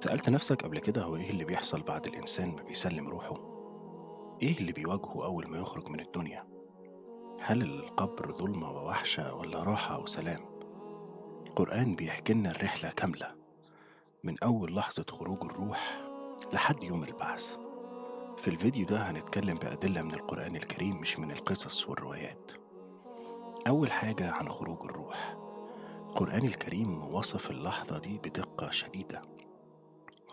سألت نفسك قبل كده هو إيه اللي بيحصل بعد الإنسان ما بيسلم روحه؟ إيه اللي بيواجهه أول ما يخرج من الدنيا؟ هل القبر ظلمة ووحشة ولا راحة وسلام؟ القرآن بيحكي لنا الرحلة كاملة من أول لحظة خروج الروح لحد يوم البعث. في الفيديو ده هنتكلم بأدلة من القرآن الكريم مش من القصص والروايات. أول حاجة عن خروج الروح، القرآن الكريم وصف اللحظة دي بدقة شديدة.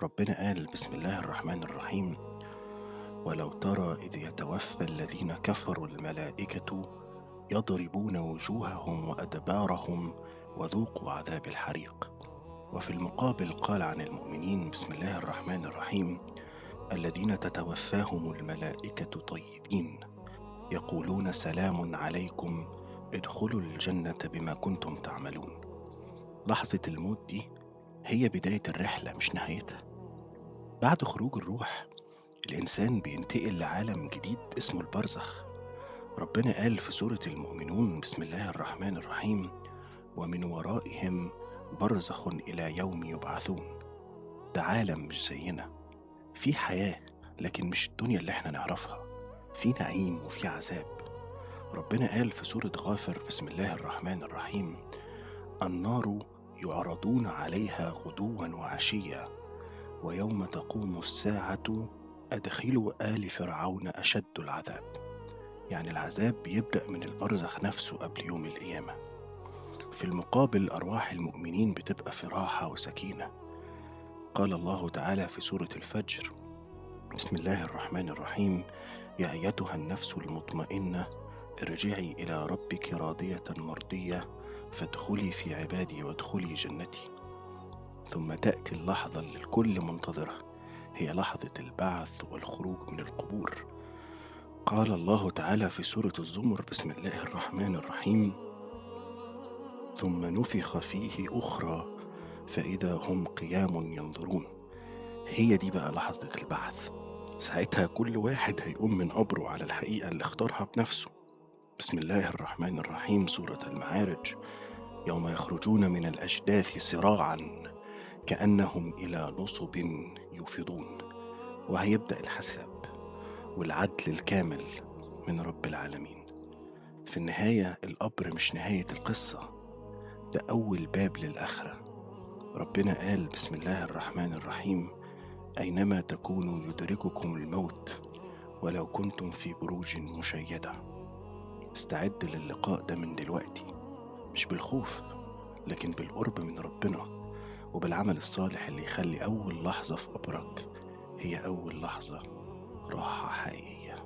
ربنا قال بسم الله الرحمن الرحيم: ولو ترى إذ يتوفى الذين كفروا الملائكة يضربون وجوههم وأدبارهم وذوقوا عذاب الحريق. وفي المقابل قال عن المؤمنين بسم الله الرحمن الرحيم: الذين تتوفاهم الملائكة طيبين يقولون سلام عليكم ادخلوا الجنة بما كنتم تعملون. لحظة الموت دي هي بداية الرحلة مش نهايتها. بعد خروج الروح الإنسان بينتقل لعالم جديد اسمه البرزخ. ربنا قال في سورة المؤمنون بسم الله الرحمن الرحيم: ومن ورائهم برزخ إلى يوم يبعثون. ده عالم مش زينا، في حياة لكن مش الدنيا اللي احنا نعرفها، في نعيم وفي عذاب. ربنا قال في سورة غافر بسم الله الرحمن الرحيم: النار يعرضون عليها غدوا وعشيا ويوم تقوم الساعة أدخلوا آل فرعون أشد العذاب. يعني العذاب بيبدأ من البرزخ نفسه قبل يوم القيامة. في المقابل أرواح المؤمنين بتبقى في راحة وسكينة. قال الله تعالى في سورة الفجر بسم الله الرحمن الرحيم: يا أيتها النفس المطمئنة ارجعي إلى ربك راضية مرضية فادخلي في عبادي وادخلي جنتي. ثم تأتي اللحظة اللي الكل منتظرها، هي لحظة البعث والخروج من القبور. قال الله تعالى في سورة الزمر بسم الله الرحمن الرحيم: ثم نفخ فيه أخرى فإذا هم قيام ينظرون. هي دي بقى لحظة البعث. ساعتها كل واحد هيقوم من قبره على الحقيقة اللي اختارها بنفسه. بسم الله الرحمن الرحيم، سورة المعارج: يوم يخرجون من الأجداث سراعا كأنهم إلى نصب يوفضون. وهيبدأ الحساب والعدل الكامل من رب العالمين. في النهاية القبر مش نهاية القصة، ده أول باب للآخرة. ربنا قال بسم الله الرحمن الرحيم: أينما تكونوا يدرككم الموت ولو كنتم في بروج مشيدة. استعد للقاء ده من دلوقتي، مش بالخوف لكن بالقرب من ربنا وبالعمل الصالح اللي يخلي أول لحظة في قبرك هي أول لحظة راحة حقيقية.